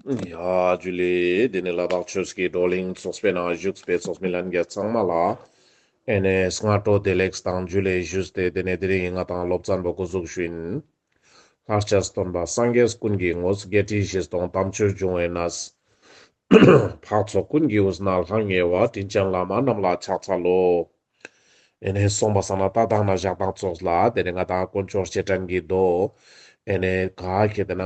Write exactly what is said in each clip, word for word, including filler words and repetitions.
ཡ་ཇུ་ལེ། དེ་ནས་ལ་དྭགས་ཆོས་ཀྱི་བགྲོ་གླེང་ཚོགས་པའི་ནང་བཞུགས་པའི་ཚོགས་མི་ལྷན་རྒྱས་ཚང་མ་ལ་ཨེ་ནས་སྔ་དྲོ་བདེ་ལེགས་དང་ཇུ་ལེ་ཞུས་ཏེ། དེ་ནས་དེ་རིང་ང་དང་སློབ་ཚན་པོ་འགོ་འཛུགས་ཞུ་ཡིན། ལྷར་བཅས་སྟོན་པ་སངས་རྒྱས་ཀུན་གྱི་ངོ་བོ། བརྒྱད་ཁྲི་བཞི་སྟོང་དམ་ཆོས་འབྱུང་བའི་གནས། འཕགས་ཚོགས་ཀུན་གྱི་དབུས་ན་ལྷང་ངེ་བ། དྲིན་ཅན་བླ་མ་རྣམས་ལ་ཕྱག་འཚལ་ལོ། ཨེ་ནས་སོང་པ་སང་ན་ད་དང་ན་ཞག་དང་ཙོགས་ལ་དེ་ནས་ང་དང་དཀོན་མཆོག་རྗེས་དྲན་གྱི་མདོ། ཨེ་ནས་ག་ཁེ་ཏེ་ན་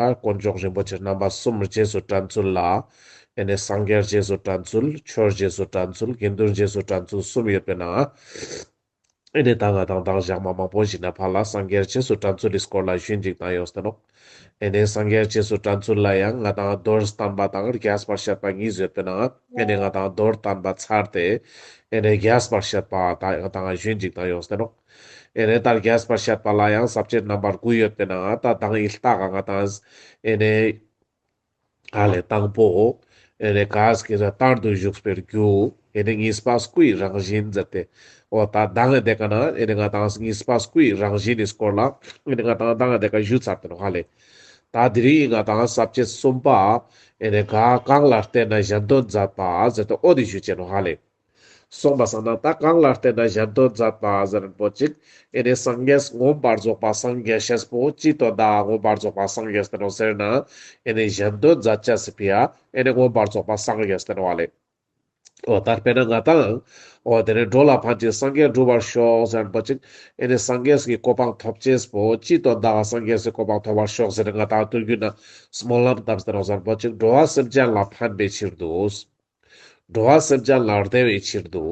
ད་དཀོན་མཆོག་རིན་པོ་ཆེ་རྣམ་པ་གསུམ་རྗེས་སུ་དྲན་ཚུལ་ལ། ཨེ་ནས་སངས་རྒྱས་རྗེས་སུ་དྲན་ཚུལ། ཆོས་རྗེས་སུ་དྲན་ཚུལ། དགེ་འདུན་རྗེས་སུ་དྲན་ཚུལ་གསུམ་ཡོད་པའི་ནང་། ཨེ་ནས་ད་ང་དང་ད་ཞག་མ་མང་པོ་ཞིག་ནས་ཕར་ལ་སངས་རྒྱས་རྗེས་སུ་དྲན་ཚུལ་གྱི་སྐོར་ལ་ཞུ་ཡིན་ཅིག་དང་ཡོངས་ཏེ་ནོག་ཨེ་ནས་སངས་རྒྱས་རྗེས་སུ་དྲན་ཚུལ་ལ་ཡང་ང་དང་མདོར་བསྟན་པ་དང་རྒྱས་པར་བཤད་པ་གཉིས་ཡོད་པའི་ནང་། ཨེ་ནས་ང་དང་མདོར་བསྟན་པ་ཚར་ཏེ། ཨེ་ནས་རྒྱས་པར་བཤད་པ་ད་ང་དང་ཞུ་ཡིན་ཅིག་དང་ཡོངས་ཏེ་ནོག་ཨེ་ནས་ད་རྒྱས་པར་བཤད་པ་ལ་ཡང་ས་བཅད་རྣམ་པ་དགུ་ཡོད་པའི་ནང་ད་དང་ཡིག་ལྟ་ག་ང་དང་ཨེ་ནས་ཨ་ལེ་དང་པོ། ཨེ་ནས་ག་ཟེར་ན་བསྟན་དུ་བཞུགས་པའི་རྒྱུ། ཨེ་ནས་གཉིས་པ་སྐུའི་རང་བཞིན་ཟེར་ཏེ། འོ་ད་དང་དེ་ཀ་ན་ཨེ་ནས་ང་དང་གཉིས་པ་སྐུའི་རང་བཞིན་ནི་སྐོར་ལ་ཨེ་ནས་ང་དང་དང་དེ་ཀ་ཞུ་ཚར་ཏེ་ནོག་ཧ་ལེ། ད་དེ་རིང་ང་དང་ས་བཅད་གསུམ་པ། ཨེ་ནས་ག་གང་ལ་བརྟེན་ནས་གཞན་དོན་མཛད་པ་ཟེར་ཏེ་འོ་དེ་ཞུ་ཅེས་ནོག་ཧ་ལེ། སོང་པ་སང་ན་ད་གང་ལ་བརྟེན་ནས་གཞན་དོན་མཛད་པ་ཟེར་མཁན་པོ་ཅིག་ཨེ་ནས་སངས་རྒྱས་མངོན་པར་རྫོགས་པ་སངས་རྒྱས་ཤེས་པོ་ཅི་དོན་དག་མངོན་པར་རྫོགས་པ་སངས་རྒྱས་ཏེ་ནོག་ཟེར་ན། ཨེ་ནས་གཞན་དོན་མཛད་ཅེས་སི་ཕི་ཡ་ཨེ་ནས་མངོན་པར་རྫོགས་པ་སངས་རྒྱས་ཏེ་ནོག་ལེ། འོ་ད་དཔེར་ན་ང་དང་འོ་དེ་ནས་འགྲོ་ལ་ཕན་ཕྱིར་སངས་རྒྱས་འགྲུབ་པར་ཤོག་ཟེར་མཁན་པོ་ཅིག་ཨེ་ནས་སངས་རྒྱས་ཀྱི་གོ་འཕང་ཐོབ་ཅེས་པོ་ཅི་དོན་དག་སངས་རྒྱས་ཀྱི་གོ་འཕང་ཐོབ་པར་ཤོག་ཟེར་ན་ང་དང་དུས་རྒྱུན་ན་སྨོན་ལམ་བཏབ་སྟེ་ནོག་ཟེར་མཁན་པོ་ཅིག་འགྲོ་བ་སེམས་ཅན་ལ་ཕན་པའི་ཕྱིར་དུ། འགྲོ་བ་སེམས་ཅན་ལ་བདེ་བའི་ཕྱིར་དུ།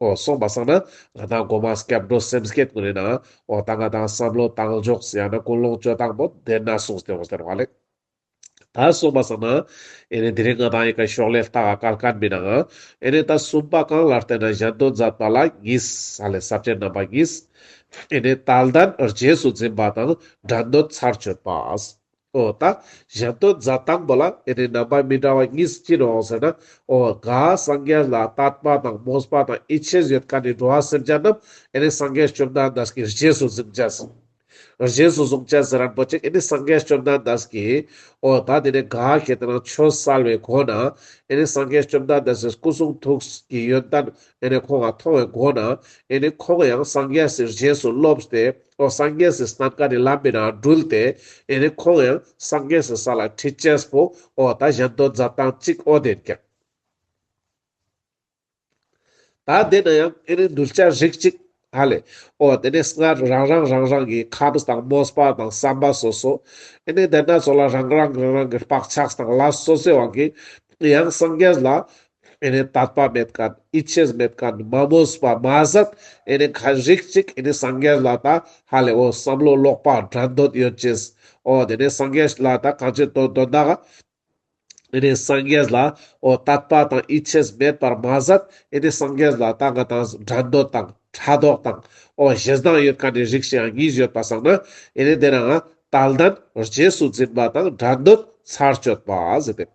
འོ་སོང་པ་སང་ན་ང་དང་གོ་མ་སྐྱབས་འགྲོ་སེམས་བསྐྱེད་ཀུན་ནི་ནང་འོ་ད་ང་དང་བསམ་བློ་བཏང་ཕྱོགས་ཡང་ན་ཀུན་སློང་སྤྱོད་སྟངས་པོ་དེ་ན་གསུངས་ཏེ་འོ་ཟེར་བ་ལེ། ད་སོང་པ་སང་ན་ཨེ་ནས་དེ་རིང་ང་དང་ཡི་གེ་ཤོག་ལེ་ལྟ་ག་བཀལ་མཁན་པོའི་ནང་ཨེ་ནས་ད་གསུམ་པ་གང་ལ་བརྟེན་ནས་གཞན་དོན་མཛད་པ་ལ་གཉིས་ཧ་ལེ་ས་བཅད་རྣམ་པ་གཉིས། ཨེ་ནས་དད་ལྡན་རྗེས་སུ་འཛིན་པ་དང་འགྲན་དོད་ཚར་གཅོད་པ། འོ་ད་གཞན་དོན་མཛད་སྟངས་པོ་ལ་ཨེ་ནས་རྣམ་པ་མི་འདྲ་བ་གཉིས་ཅི་ནོག་ཟེར་ན། འོ་ག་སངས་རྒྱས་ལ་དད་པ་དང་མོས་པ་དང་ཡིད་ཆེས་ཡོད་མཁན་ནི་འགྲོ་བ་སེམས་ཅན་རྣམས་ཨེ་ནས་སངས་རྒྱས་བཅོམ་ལྡན་འདས་ཀྱི་རྗེས་སུ་འཛིན་ཅེས། རྗེས་སུ་བཟུང་ཅེས་ཟེར་མཁན་པོ་ཅིག་ཨེ་ནས་སངས་རྒྱས་བཅོམ་ལྡན་འདས་ཀྱི་འོ་ད་དེ་ནས་ག་ཁེ་ཏེ་ན་ཆོས་གསལ་བའི་སྒོ་ནས་ཨེ་ནས་སངས་རྒྱས་བཅོམ་ལྡན་འདས་སི་སྐུ་གསུང་ཐུགས་ཀྱི་ཡོན་ཏན་ཨེ་ནས་ཁོང་ང་མཐོང་བའི་སྒོ་ནས་ཨེ་ནས་ཁོང་ཡང་སངས་རྒྱས་སི་རྗེས་སུ་སློབ་སྟེ། འོ་སངས་རྒྱས་སི་སྣ་ཁ་ནས་ལམ་མི་ནང་འགྲུལ་ཏེ། ཨེ་ནས་ཁོང་ཡང་སངས་རྒྱས་སི་ས་ལ་ཁྲིད་ཅེས་པོ་འོ་ད་གཞན་དོན་མཛད་སྟངས་ཅིག་འོ་དེ་ཀྱང་། ད་དེ་ན་ཡང་ཨེ་ནས་གདུལ་བྱ་རིགས་ཅིག་ཧ་ལེ། འོ་དེ་ནས་སྔར་རང་རང་རང་རང་གི་ཁམས་དང་མོས་པ་དང་བསམ་པ་སོ་སོ། ཨེ་ནས་དེ་ན་ཚོ་ལ་རང་རང་རང་རང་གི་བག་ཆགས་དང་ལས་སོ་སོའི་དབང་གིས་ཡང་སངས་རྒྱས་ལ་ཨེ་ནས་དད་པ་མེད་མཁན་ཡིད་ཆེས་མེད་མཁན་མ་མོས་པ་མ་ཟད་ཨེ་ནས་ཁ་རིགས་ཅིག་ཨེ་ནས་སངས་རྒྱས་ལ་ད་ཧ་ལེ་འོ་བསམ་བློ་ལོག་པ་འགྲན་དོད་ཡོད་ཅེས། འོ་དེ་ནས་སངས་རྒྱས་ལ་ད་གང་ཅི་དོན་དོན་དག་ཨེ་ནས་སངས་རྒྱས་ལ་འོ་དད་པ་དང་ཡིད་ཆེས་མེད་པར་མ་ཟད་ཨེ་ནས་སངས་རྒྱས་ལ་ད་ང་དང་འགྲན་དོད་དང་ཕྲག་དོག་དང་འོ་ཞེ་སྡང་ཡོད་མཁན་ནི་རིགས་ཤིག་ཡང་གཉིས་ཡོད་པ་སང་ན་ཨེ་ནས་དེ་ནང་དད་ལྡན་རྗེས་སུ་འཛིན་པ་དང་འགྲན་དོད་ཚར་གཅོད་པ་ཟེར་ཏེ།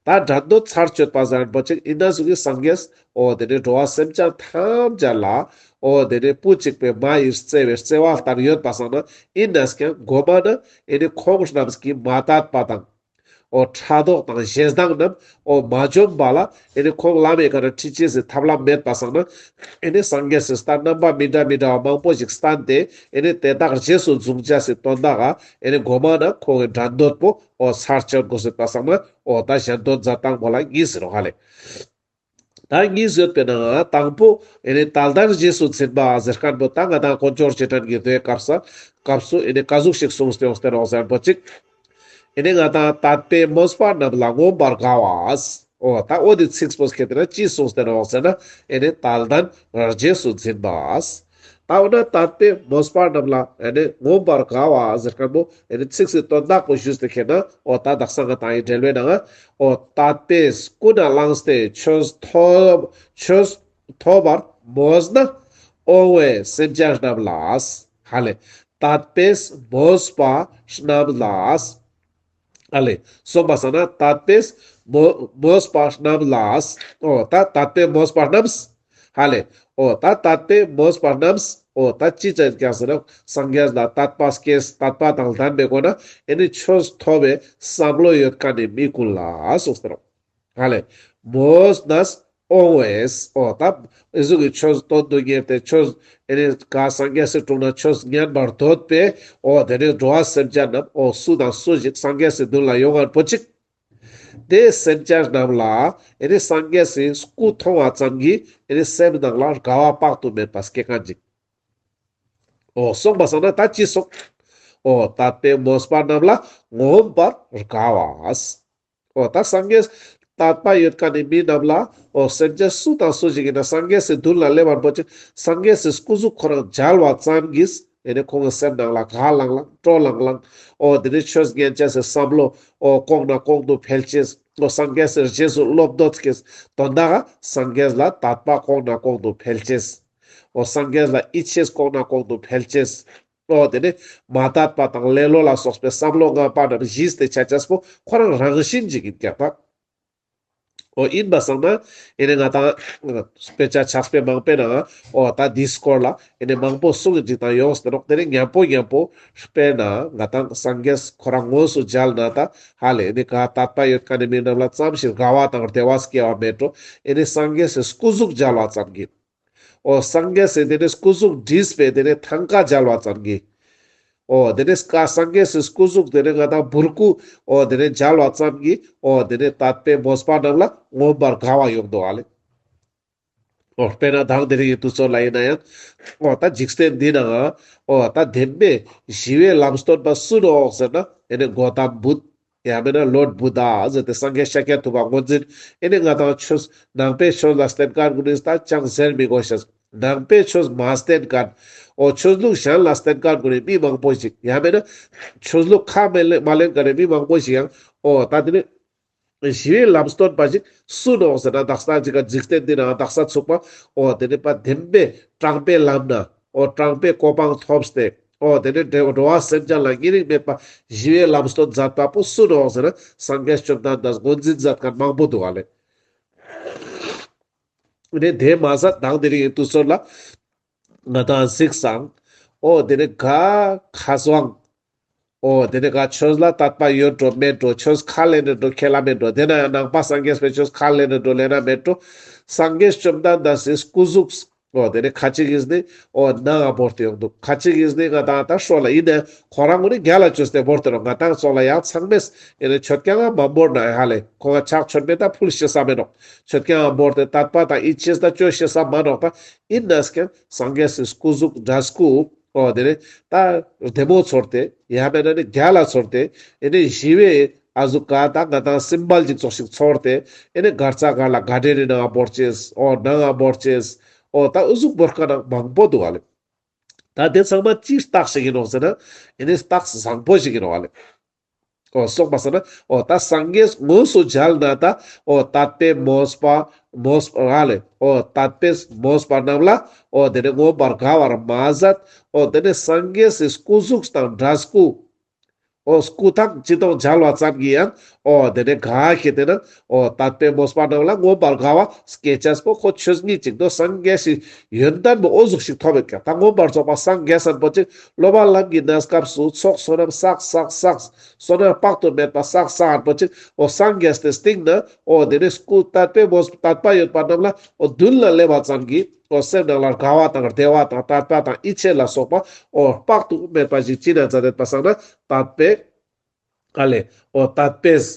ད་འགྲན་དོད་ཚར་གཅོད་པ་ཟེར་མཁན་པོ་ཅིག་ཨིན་ན་ཟུག་གི་སངས་རྒྱས་འོ་དེ་ནས་འགྲོ་བ་སེམས་ཅན་ཐམས་ཅད་ལ་འོ་དེ་ནས་བུ་གཅིག་པའི་མ་ཡི་བརྩེ་བའི་བརྩེ་བ་ལྟར་ཡོད་པ་སང་ན་ཨིན་ནས་ཀྱང་གོ་མ་ན་ཨེ་ནས་ཁོང་རྣམས་ཀྱི་མ་དད་པ་དང་། འོ་ཕྲག་དོག་དང་ཞེ་སྡང་རྣམས་འོ་མ་འཇོམས་པ་ལ་ཨེ་ནས་ཁོང་ལམ་ཡི་ག་ན་ཁྲིད་ཅེས་སི་ཐབས་ལམ་མེད་པ་སང་ན་ཨེ་ནས་སངས་རྒྱས་སི་ལྟར་རྣམ་པ་མི་འདྲ་མི་འདྲ་བ་མང་པོ་ཞིག་བསྟན་ཏེ་ཨེ་ནས་དེ་དག་རྗེས་སུ་བཟུང་ཅེས་སི་དོན་དག་ག་ཨེ་ནས་གོ་མ་ན་ཁོང་གི་འགྲན་དོད་པོ་འོ་ཚར་གཅོད་དགོས་ཟེར་པ་སང་ན་འོ་ད་གཞན་དོན་མཛད་སྟངས་པོ་ལ་གཉིས་ཟེར་རོ་ཧ་ལེ། ད་གཉིས་ཡོད་པའི་ནང་དང་པོ་ཨེ་ནས་དད་ལྡན་རྗེས་སུ་འཛིན་པ་ཟེར་མཁན་པོ་ད་ང་དང་དཀོན་མཆོག་རྗེས་དྲན་གྱི་མདོའི་སྐབས་སུ་སྐབས་སུ་ཨེ་ནས་ག་ཟུག་ཞིག་གསུངས་ཏེ་ཡོང་སྟེ་ནོག་ཟེར་མཁན་པོ་ཅིག་ཨེ་ནས་ང་དང་དད་པས་མོས་པ་རྣམས་ལ་མངོན་པར་དགའ་བ། འོ་ད་འོ་དེ་ཚིག་པོ་ཁེ་ཏེ་ན་ཅི་གསུངས་ཏེ་ནོག་ཟེར་ན་ཨེ་ནས་དད་ལྡན་རྗེས་སུ་འཛིན་པ། ད་འོ་ན་དད་པས་མོས་པ་རྣམས་ལ་ཨེ་ནས་མངོན་པར་དགའ་བ་ཟེར་མཁན་པོ་ཨེ་ནས་ཚིག་སི་དོན་དག་པོ་ཞུས་ཏེ་ཁེ་ན་འོ་ད་དག་ས་ང་དང་ཡི་འབྲེལ་བའི་ནང་འོ་དད་པས་ཀུན་ནས་བསླངས་ཏེ་ཆོས་ཐོབ་ཆོས་ཐོབ་པར་མོས་ན་འོང་བའི་སེམས་ཅན་རྣམས་ལ་ཧ་ལེ། དད་པས་མོས་པ་རྣམས་ལ། ཨ་ལེ། སོང་པ་སང་ན་དད་པས་མོ་མོས་པ་རྣམས་ལ། འོ་ད་དད་པས་མོས་པ་རྣམས། ཧ་ལེ། འོ་ད་དད་པའི་མོས་པ་རྣམས་འོ་ད་ཅི་ཅན་ཀྱང་ཟེར་ན་སངས་རྒྱས་ལ་དད་པ་སྐྱེས། དད་པ་དང་ལྡན་པའི་སྒོ་ནས་ཨེ་ནི་ཆོས་ཐོབ་པའི་བསམ་བློ་ཡོད་མཁན་ནི་མི་ཀུན་ལ་སོགས་ཟེར་རོ། ཧ་ལེ། མོས་ནས་འོང་བས། འོ་ད་ཨི་ཟུག་གི་ཆོས་དོན་དུ་གཉེར་ཏེ་ཆོས་ཨེ་ནི་ག་སངས་རྒྱས་སི་དྲུང་ན་ཆོས་ཉན་པར་འདོད་པའི་འོ་དེ་ནི་འགྲོ་བ་སེམས་ཅན་རྣམས་འོ་སུ་དང་སུ་ཞིག་སངས་རྒྱས་སི་མདུན་ལ་ཡོང་ངན་པོ་ཅིག་དེ་སེམས་ཅན་རྣམས་ལ་ཨེ་ནི་སངས་རྒྱས་སི་སྐུ་མཐོང་བ་ཙམ་གྱིས་ཨེ་ནི་སེམས་ནང་ལ་དགའ་བ་དཔག་ཏུ་མེད་པ་སྐྱེ་མཁན་ཅིག་འོ་སོང་པ་སང་ན་ད་ཅི་སོང་། འོ་དད་པའི་མོས་པ་རྣམས་ལ་མངོན་པར་དགའ་བ། འོ་ད་སངས་རྒྱས་དད་པ་ཡོད་མཁན་ནི་མི་རྣམས་ལ་འོ་སེམས་ཅན་སུ་དང་སུ་ཞིག་ཡིན་ན་སངས་རྒྱས་སི་མདུན་ལ་སླེབས་པ་པོ་ཅིག་སངས་རྒྱས་སི་སྐུ་གཟུགས་ཁོ་རང་མཇལ་བ་ཙམ་གྱིས་ཨེ་ནི་ཁོང་གི་སེམས་ནང་ལ་དགའ་ལང་ལང་སྤྲོ་ལང་ལང་། འོ་དེ་ནི་ཆོས་ཉན་ཅེས་སི་བསམ་བློ་འོ་གོང་ནས་གོང་དུ་འཕེལ་ཅེས། འོ་སངས་རྒྱས་སི་རྗེས་སུ་བློ་འདོད་ཀྱིས་དོན་དག་སངས་རྒྱས་ལ་དད་པ་གོང་ནས་གོང་དུ་འཕེལ་ཅེས། འོ་སངས་རྒྱས་ལ་ཡིད་ཆེས་གོང་ནས་གོང་དུ་འཕེལ་ཅེས། འོ་དེ་ནི་མ་དད་པ་དང་ལེ་ལོ་ལ་སོགས་པའི་བསམ་བློ་ངན་པ་རྣམས་ཞི་སྟེ་ཆ་ཅེས་པོ་ཁོ་རང་རང་བཞིན་ཅིག་ཡིན་ཀྱག་ད། འོ་ཡིན་པ་སང་ན་ཨེ་ནི་ང་དང་དཔེ་ཆ་ཕྱག་དཔེ་མང་པོའི་ནང་འོ་ད་འདིའི་སྐོར་ལ་ཨེ་ནི་མང་པོ་གསུང་གི་ཅིག་དང་ཡོངས་ཏེ་ནོག་དེ་ནི་མཉམ་པོ་མཉམ་པོ་དཔེར་ན་ང་དང་སངས་རྒྱས་ཁོ་རང་དངོས་སུ་མཇལ་ན་ད་ཧ་ལེ་ཨེ་ནི་ག་དད་པ་ཡོད་མཁན་ནི་མི་རྣམས་ལ་ཙམ་ཞིག་དགའ་བ་དང་བདེ་བ་སྐྱེ་བ་མེད་འགྲོ། ཨེ་ནི་སངས་རྒྱས་སི་སྐུ་གཟུགས་མཇལ་བ་ཙམ་གྱིས། འོ་སངས་རྒྱས་སི་དེ་ནི་སྐུ་གཟུགས་བྲིས་པའི་དེ་ནི་ཐང་ཀ་མཇལ་བ་ཙམ་གྱིས། འོ་དེ་ནི་སྐ་སངས་རྒྱས་སི་སྐུ་གཟུགས་དེ་ནི་ང་དང་འབུར་སྐུ་འོ་དེ་ནི་མཇལ་བ་ཙམ་གྱིས་འོ་དེ་ནི་དད་པའི་མོས་པ་རྣམས་ལ་མངོན་པར་དགའ་བ་ཡོང་འདུག་ཨ་ལེ། འོ་དཔེར་ན་དང་དེ་རིང་གི་དུས་ཚོད་ལ་ཡིན་ན་ཡང་འོ་ད་འཇིག་རྟེན་འདི་ནང་འོ་ད་བདེན་པའི་ཞི་བའི་ལམ་སྟོན་པ་སུ་ནོག་ཟེར་ན་ཨེ་ནི་གོ་ཏམ་བུདྡྷ། ཡང་མིན་ན་ལོརཌ་བུདྡྷ་ཟེར་ཏེ་སངས་རྒྱས་ཤཱཀྱ་ཐུབ་པ་ངོས་འཛིན། ཨེ་ནི་ང་དང་ཆོས་ནང་པའི་ཆོས་ལ་བརྟེན་མཁན་ཀུན་ནི་ད་ཅང་ཟེར་མི་དགོས་ཤེས། ནང་པའི་ཆོས་མ་བརྟེན་མཁན། འོ་ཆོས་ལུགས་གཞན་ལ་བརྟེན་མཁན་ཀུན་ནི་མི་མང་པོ་ཞིག་ཡང་མིན་ན་ཆོས་ལུགས་ཁ་མ་ལེན་མ་ལེན་མཁན་ནི་མི་མང་པོ་ཞིག་ཡང་འོ་ད་དེ་ནི་ཞི་བའི་ལམ་སྟོན་པ་ཞིག་སུ་ནོག་ཟེར་ན་དག་ས་ཅིག་ག་འཇིག་རྟེན་འདི་ནང་དག་ས་ཚུགས་པ་འོ་དེ་ནི་པ་བདེན་པའི་དྲང་པའི་ལམ་ན་འོ་དྲང་པའི་གོ་འཕང་ཐོབ་སྟེ། འོ་དེ་ནས་འགྲོ་འགྲོ་བ་སེམས་ཅན་ལ་ཉེ་རིང་མེད་པ་ཞི་བའི་ལམ་སྟོན་མཛད་པ་པོ་སུ་ནོག་ཟེར་ན་སངས་རྒྱས་བཅོམ་ལྡན་འདས་ངོས་འཛིན་མཛད་མཁན་མང་པོ་འདུག་ཨ་ལེ། དེ་དེ་མ་ཟད་དང་དེ་རིང་གི་དུས་ཚོད་ལ་ང་དང་གཟིགས་སང་འོ་དེ་ནས་ག་ཁ་སང་འོ་དེ་ནས་ག་ཆོས་ལ་དད་པ་ཡོད་འགྲོ་མེད་འགྲོ་ཆོས་ཁས་ལེན་ན་འགྲོ་ཁས་ལེན་མེད་འགྲོ་དེ་ན་ཡང་ནང་པ་སངས་རྒྱས་པའི་ཆོས་ཁས་ལེན་ན་འགྲོ་ལེན་ན་མེད་འགྲོ་སངས་རྒྱས་བཅོམ་ལྡན་འདས་སི་སྐུ་གཟུགས། འོ་དེ་ནས་ཁ་ཅིག་གིས་ནི་འོ་ནང་ང་བོར་ཏེ་ཡོང་འདུག་ཁ་ཅིག་གིས་ནི་ང་དང་ད་ཤོ་ལ་ཡིན་ནས་ཁོ་རང་ངོ་ནི་རྒྱལ་ལ་བཅོས་ཏེ་བོར་ཏེ་རོ། ང་དང་ཚོགས་ལ་ཡང་ཚང་མས་ཨེ་ནི་ཆོད་ཀྱང་ང་མ་བོར་ན་ཧ་ལེ་ཁོ་ང་ཕྱག་མཆོད་མེ་ད་ཕུལ་ཤེས་ས་མེད་ནོག་ཆོད་ཀྱང་ང་བོར་ཏེ་དད་པ་དང་ཡིད་ཆེས་ད་བཅོ་ཤེས་ས་མ་ནོག་ད་ཡིན་ནས་ཀྱང་སངས་རྒྱས་སི་སྐུ་གཟུགས་འདྲ་སྐུ་འོ་དེ་ནས་ད་བདེ་མོ་ཚོར་ཏེ་ཡང་མེད་ན་ནི་རྒྱལ་ལ་ཚོར་ཏེ་ཨེ་ནི་ཞི་བའི་ཨ་ཟུག་ག་ད་ང་དང་སིམ་བལ་ཅིག་ཙོགས་ཤིག་ཚོར་ཏེ་ཨེ་ནི་གར་ས་གར་ལ་ག་འདྲེ་རི་ནང་ང་བོར་ཅེས་འོ་ནང་ང་བོར་ཅེས། འོ་ད་འུ་ཟུག་བོར་ཁན་མང་པོ་འདུག་ཨ་ལེ། ད་དེ་ཚང་མ་ཅི་རྟགས་ཤིག་ཡིན་ནོག་ཟེར་ན་ཨེ་ནི་རྟགས་བཟང་པོ་ཞིག་ཡིན་ནོག་ཨ་ལེ། འོ་སོང་པ་སང་ན་འོ་ད་སངས་རྒྱས་དངོས་སུ་མཇལ་ན་ད་འོ་དད་པའི་མོས་པ་མོས་པ་ཨ་ལེ་འོ་དད་པའི་མོས་པ་རྣམས་ལ་འོ་དེ་ནི་མངོན་པར་དགའ་བར་མ་ཟད་འོ་དེ་ནི་སངས་རྒྱས་སི་སྐུ་གཟུགས་དང་འདྲ་སྐུ། འོ་སྐུ་ཐང་ཅི་ཏོང་མཇལ་བ་ཙམ་གྱིས་ཡང་འོ་དེ་ནས་ག་ཁེ་དེ་ན་འོ་དད་པའི་མོས་པ་རྣམས་ལ་མངོན་པར་དགའ་བ་སྐྱེ་ཅེས་པོ་ཁོ་ཆོས་ཉིད་ཅིག་དོ་སངས་རྒྱས་སི་ཡོན་ཏན་པོ་འོ་ཟུག་ཞིག་ཐོབ་ཡོད་ཀྱག་ད་མངོན་པར་རྫོགས་པ་སངས་རྒྱས་སན་པོ་ཅིག་སློབ་པ་ལམ་གྱི་གནས་སྐབས་སུ་ཚོགས་བསོད་ནམས་བསགས་བསགས་བསགས་བསོད་ནམས་དཔག་ཏུ་མེད་པ་བསགས་བསགས་སན་པོ་ཅིག་འོ་སངས་རྒྱས་ཏེ་སྟིང་ན་འོ་དེ་ནས་སྐུ་དད་པའི་མོས་དད་པ་ཡོད་པ་རྣམས་ལ་འོ་མདུན་ལ་སླེབས་པ་ཙམ་གྱིས་འོ་སེམས་ནང་ལ་དགའ་བ་དང་བདེ་བ་དང་དད་པ་དང་ཡིད་ཆེས་ལ་སོགས་པ་འོ་དཔག་ཏུ་མེད་པ་ཞིག་ཅི་ན་མཛད་དེ་པ་སང་ན་དད་པའི་ཨ་ལེ། འོ་དད་པས།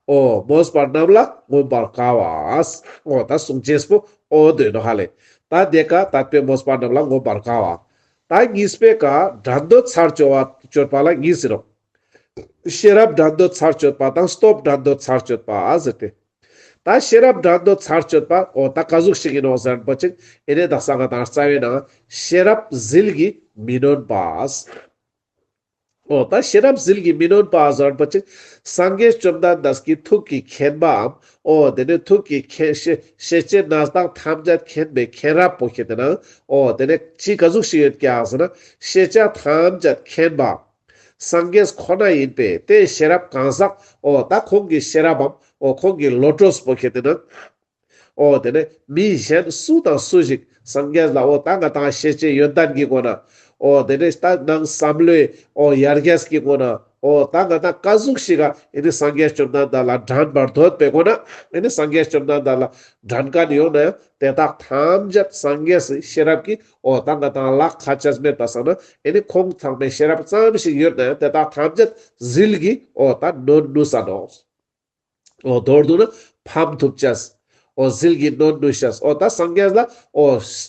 འོ་མོས་པ་རྣམས་ལ་མངོན་པར་དགའ་བ། འོ་ད་གསུང་ཅེས་པོ་འོ་དོ་ནོ་ཧ་ལེ། ད་དེ་ཀ་དད་པའི་མོས་པ་རྣམས་ལ་མངོན་པར་དགའ་བ། ད་གཉིས་པའི་ཀ་བྲན་དུ་ཚར་གཅོད་པ་གཅོད་པ་ལ་གཉིས་ཟེར་རོ། ཤེས་རབ་བྲན་དུ་ཚར་གཅོད་པ་དང་སྟོབས་བྲན་དུ་ཚར་གཅོད་པ་ཟེར་ཏེ། ད་ཤེས་རབ་བྲན་དུ་ཚར་གཅོད་པ་འོ་ད་ག་ཟུག་ཞིག་ཡིན་ནོག་ཟེར་པོ་ཅིག་ཨེ་ནེ་དག་ས་ང་དང་རྩ་བའི་ནང་ཤེས་རབ་ཟིལ་གྱིས་མི་ནོན་པ། འོ་ད་ཤེས་རབ་ཟིལ་གྱིས་མི་ནོན་པ་ཟེར་པོ་ཅིག་སངས་རྒྱས་བཅོམ་ལྡན་འདས་ཀྱི་ཐུགས་ཀྱི་མཁྱེན་པའམ་འོ་དེ་ནེ་ཐུགས་ཀྱི་མཁྱེན་ཤེས་ཤེས་བྱའི་གནས་སྟངས་ཐམས་ཅད་མཁྱེན་པའི་མཁྱེན་རབ་པོ་ཁེ་ཏེ་ན་འོ་དེ་ནེ་ཅི་ག་ཟུག་ཞིག་ཡོད་ཀྱག་ཟེར་ན་ཤེས་བྱ་ཐམས་ཅད་མཁྱེན་པ་སངས་རྒྱས་ཁོ་ན་ཡིན་པས་དེ་ཤེས་རབ་གང་ཟག་འོ་ད་ཁོང་གི་ཤེས་རབ་བམ་འོ་ཁོང་གི་བློ་གྲོས་པོ་ཁེ་ཏེ་ན། འོ་དེ་ནེ་མི་གཞན་སུ་དང་སུ་ཞིག་ སངས་རྒྱས་ལ་འོ་ད་ང་ཏང་ཤེས་བྱའི་ཡོན་ཏན་གྱི་སྒོ་ནས་འོ་དེ་ནས་ད་ནང་བསམ་བློའི་འོ་ཡར་རྒྱས་ཀྱི་སྒོ་ནས་འོ་ད་ང་ཏང་ཀ་ཟུག་ཞིག་ག་ཨེ་ནི་སངས་རྒྱས་བཅོམ་ལྡན་འདས་ལ་དྲན་པར་འདོད་པའི་སྒོ་ནས་ཨེ་ནི་སངས་རྒྱས་བཅོམ་ལྡན་འདས་ལ་དྲན་མཁན་ཡོང་ན་ཡང་དེ་དག་ཐམས་ཅད་སངས་རྒྱས་སི་ཤེས་རབ་ཀྱིས་འོ་ད་ང་ཏང་ལག་ཁ་ཆད་མེད་པ་སང་ན་ཨེ་ནི་ཁོང་ཚང་མའི་ཤེས་རབ་ཙམ་ཞིག་ཡོད་ན་ཡང་དེ་དག་ཐམས་ཅད་ཟིལ་གྱིས་འོ་ད་གནོན་ནུས་ས་ནོག་འོ་མདོར་བསྡུ་ན་ཕམ་ཐུབ་ཅེས། འོ་ཟིལ་གྱིས་གནོན་ནུས་ཤེས། འོ་ད་སངས་རྒྱས་ལ་འོ་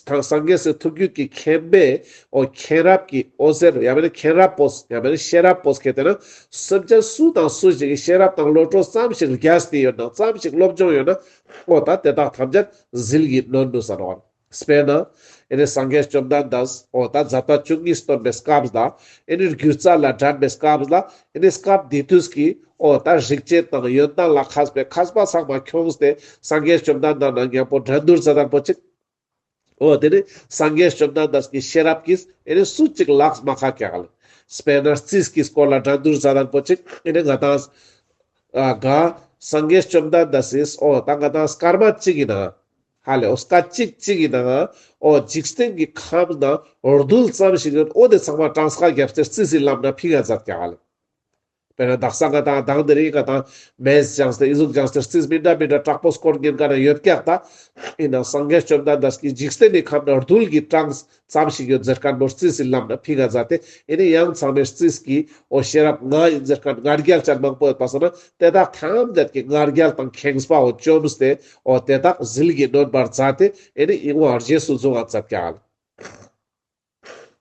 ཐང་སངས་རྒྱས་སི་ཐུགས་རྒྱུད་ཀྱི་མཁྱེན་པས་འོ་མཁྱེན་རབ་ཀྱི་འོད་ཟེར་ཡང་མེན་ན་མཁྱེན་རབ་པོས་ཡང་མེན་ན་ཤེས་རབ་པོས་ཁྱེར་ཏེ་ན་སེམས་ཅན་སུ་དང་སུ་ཞིག་གི་ཤེས་རབ་དང་བློ་གྲོས་ཙམ་ཞིག་རྒྱས་ཏེ་ཡོད་ན་ཙམ་ཞིག་སློབ་སྦྱོང་ཡོད་ན་འོ་ད་དེ་དག་ཐམས་ཅད་ཟིལ་གྱིས་གནོན་ནུས་ས་ནོག་དཔེར་ན། ཨེ་ནི་སངས་རྒྱས་བཅོམ་ལྡན་འདས་འོ་ད་མཛད་པ་བཅུ་གཉིས་སྟོན་པའི་སྐབས་ལ་ཨེ་ནི་སྒྱུ་རྩལ་ལ་དྲན་པའི་སྐབས་ལ་ཨེ་ནི་སྐབས་དེ་དུས་ཀྱི་འོ་ད་རིག་བྱེད་དང་ཡོན་ཏན་ལ་མཁས་པའི་མཁས་པ་ཚང་མ་ཁྱོངས་ཏེ་སངས་རྒྱས་བཅོམ་ལྡན་འདས་ནང་མཉམ་པོ་འགྲན་བསྡུར་མཛད་དང་པོ་ཅིག་འོ་དེ་ནི་སངས་རྒྱས་བཅོམ་ལྡན་འདས་ཀྱི་ཤེས་རབ་ཀྱིས་ཨེ་ནི་སུ་གཅིག་ལག་མ་ཁ་ཀྱག་ལེ། དཔེར་ན་རྩིས་ཀྱི་སྐོར་ལ་འགྲན་བསྡུར་མཛད་དང་པོ་ཅིག་ཨེ་ནི་ང་དང་ཨ་ག་སངས་རྒྱས་བཅོམ་ལྡན་འདས་སིས་འོ་ད་ང་དང་སྐར་མ་གཅིག་གི་ནང་ཧ་ལེ་འོ་སྐར་གཅིག་གཅིག་གི་ནང་འོ་འཇིག་རྟེན་གྱི་ཁམས་ནང་རྡུལ་ཙམ་ཞིག་ཡོད། འོ་དེ་ཚང་མ་གྲངས་ཀ་བརྒྱབ་སྟེ་རྩིས་སི་ལམ་ན་ཕིང་ང་མཛད་ཀྱག་ལེ། དཔེར་ན་དག་ས་ང་དང་དང་དེ་རིང་ང་དང་མེས་སྦྱངས་ཏེ་ཨི་ཟུག་སྦྱངས་ཏེ་རྩིས་མི་འདྲ་མི་འདྲ་དྲག་པོ་སྐོར་ཉན་མཁན་ཡོད་ཀྱག་ད། ཡིན་ནའང་སངས་རྒྱས་བཅོམ་ལྡན་འདས་ཀྱིས་འཇིག་རྟེན་ནི་ཁམས་ན་རྡུལ་གྱི་གྲངས་ཙམ་ཞིག་ཡོད་ཟེར་མཁན་པོ་རྩིས་སི་ལམ་ན་ཕིང་ང་མཛད་དེ་ཨེ་ནི་ཡང་ཚང་མའི་རྩིས་ཀྱི་འོ་ཤེས་རབ་ང་ཡིན་ཟེར་མཁན་ང་རྒྱལ་ཅན་མང་པོ་ཡོད་པ་སང་ན་དེ་དག་ཐམས་ཅད་ཀྱི་ང་རྒྱལ་དང་ཁེངས་པ་འོ་བཅོམས་ཏེ་འོ་དེ་དག་ཟིལ་གྱིས་གནོན་པར་མཛད་དེ་ཨེ་ནི་ཨིན་བ་རྗེས་སུ་བཟུང་བ་མཛད་ཀྱག་